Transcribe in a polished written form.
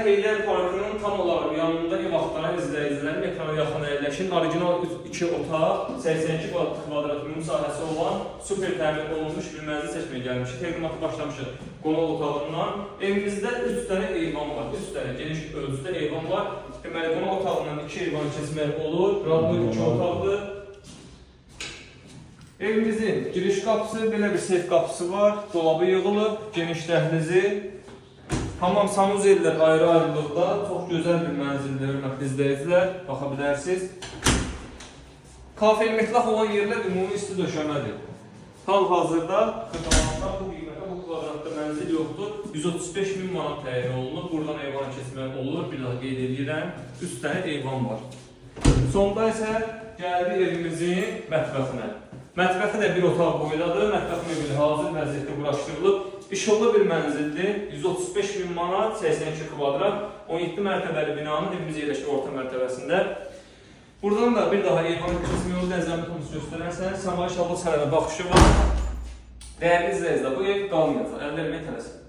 Heydər Parkının tam olaraq yanında ev axtaran izləyicilərin ekrana yaxın əyləşin. Orijinal 2 otaq, 82 kvadrat ümumi sahəsi olan super təmir olunmuş bir mənzil seçməyə gəlmişik. Təqdimatı başlamışıq qonaq otağından. Evimizdə 3 dənə eyvan var. 3 dənə geniş ölçüdə eyvan var. Deməli, qonaq otağından 2 eyvan keçmək olur. Radnoy 2 otaqdır. Evimizin giriş qapısı, belə bir seyf qapısı var. Dolabı yığılıb, geniş dəhlizi. Hamam sanuzellər ayrı-ayrılıqda. Çox gözəl bir mənzildir, hörmətli izləyicilər. Baxa bilərsiniz. Kafe metlaq olan yerlər ümumi isti döşəmədir. Hal-hazırda Xırdalandan bu qiymətə bu kvadratda mənzil yoxdur. 135 min manat təyin olunub. Buradan eyvana keçmək olur. Bir daha qeyd edirəm. 3 dənə eyvan var. Sonda isə gəldi evimizin mətbəxinə. Mətbəxi də bir otaq boydadır. Mətbəx mebeli hazır vəziyyətdə quraşdırılıb. İşıqlı bir mənzildir. 135 min manat, 82 kvadrat, 17 mərtəbəli binanın evimiz yerləşir orta mərtəbəsində. Buradan da bir daha eyvanın keçmək olur. Zəhmət olmasa göstərərsən. Səma inşallah sərənə baxışı var. Dəyərli izləyicilər, bu ev qalmayacaq. Əldə etməyə tələsin.